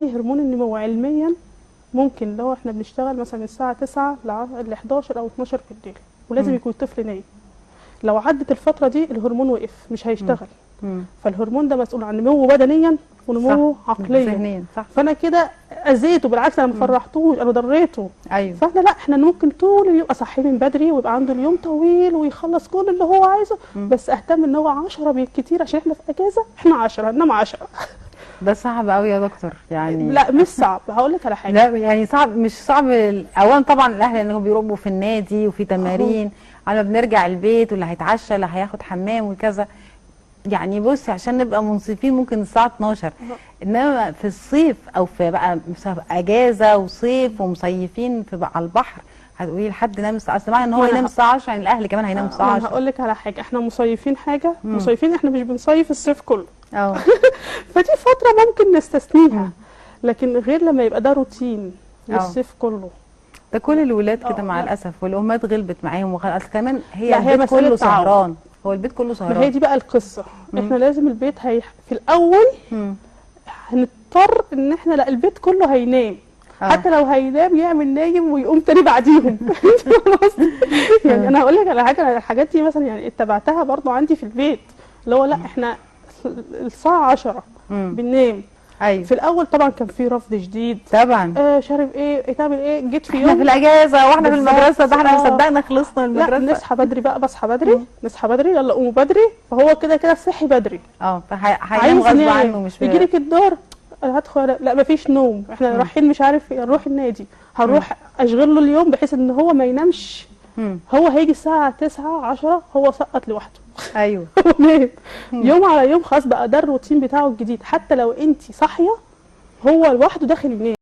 هرمون النمو علميا ممكن لو احنا بنشتغل مثلا من الساعة 9 ل 11 او 12 بالليل، ولازم يكون الطفل نايم. لو عدت الفترة دي الهرمون وقف، مش هيشتغل. فالهرمون ده مسؤول عن نموه بدنيا ونموه عقليا ذهنيا. صح. فانا كده اذيته، بالعكس انا ما فرحتوش، انا ضريته. ايوه. فاحنا لا، احنا ممكن طول اليوم اصحيه من بدري ويبقى عنده اليوم طويل ويخلص كل اللي هو عايزه، بس اهتم ان هو 10 بالكتير، عشان احنا في اجازه، احنا 10 هننام 10. ده صعب قوي يا دكتور يعني. لا مش صعب، هقول لك على حاجة. لا يعني صعب، مش صعب. اولا طبعا الاهل انهم بيربوا في النادي وفي تمارين، على ما بنرجع البيت واللي هيتعشى اللي هياخد حمام وكذا. يعني بصي عشان نبقى منصفين ممكن الساعة 12، انما في الصيف او في بقى اجازه وصيف ومصيفين في بقى على البحر، هتقولي لحد نام الساعة، اصل معنى ان هو ينام الساعة 10 يعني الاهل كمان هيناموا الساعة 10. هقول لك على حاجة، احنا مصيفين حاجة، مصيفين احنا مش بنصيف الصيف كله. فدي فترة ممكن نستثنيها، لكن غير لما يبقى ده روتين للصيف كله. ده كل الولاد كده مع الاسف، والامهات غلبت معاهم وخلاص. كمان هي البيت كله سهران، هو البيت كله سهران. ما هي دي بقى القصة. احنا لازم البيت في الاول هنضطر ان احنا لا، البيت كله هينام. حتى لو هينام يعمل نايم ويقوم تاني بعديهم. يعني انا هقول لك على حاجة، الحاجات دي مثلا يعني اتبعتها برضو عندي في البيت، اللي هو لا احنا الساعة 10 بننام. ايوه. في الاول طبعا كان في رفض شديد طبعا، شارب ايه، تعمل ايه، جيت في يوم احنا في الاجازة واحنا في المدرسة، ده احنا ما صدقنا خلصنا المدرسة. لا نصحى بدري بقى، بصحى بدري، نصحى بدري، يلا قوموا بدري. فهو كده كده صحي بدري، فهينام غصب عنه، مش يجي لك الدار هدخل، لا مفيش نوم، احنا رايحين مش عارف نروح النادي، هنروح اشغل له اليوم بحيث ان هو ما ينامش. هو هيجي الساعة 9 10 هو سقط لوحده. ايوه. يوم على يوم خلاص بقى ده الروتين بتاعه الجديد، حتى لو انت صاحية هو لوحده داخل ينام.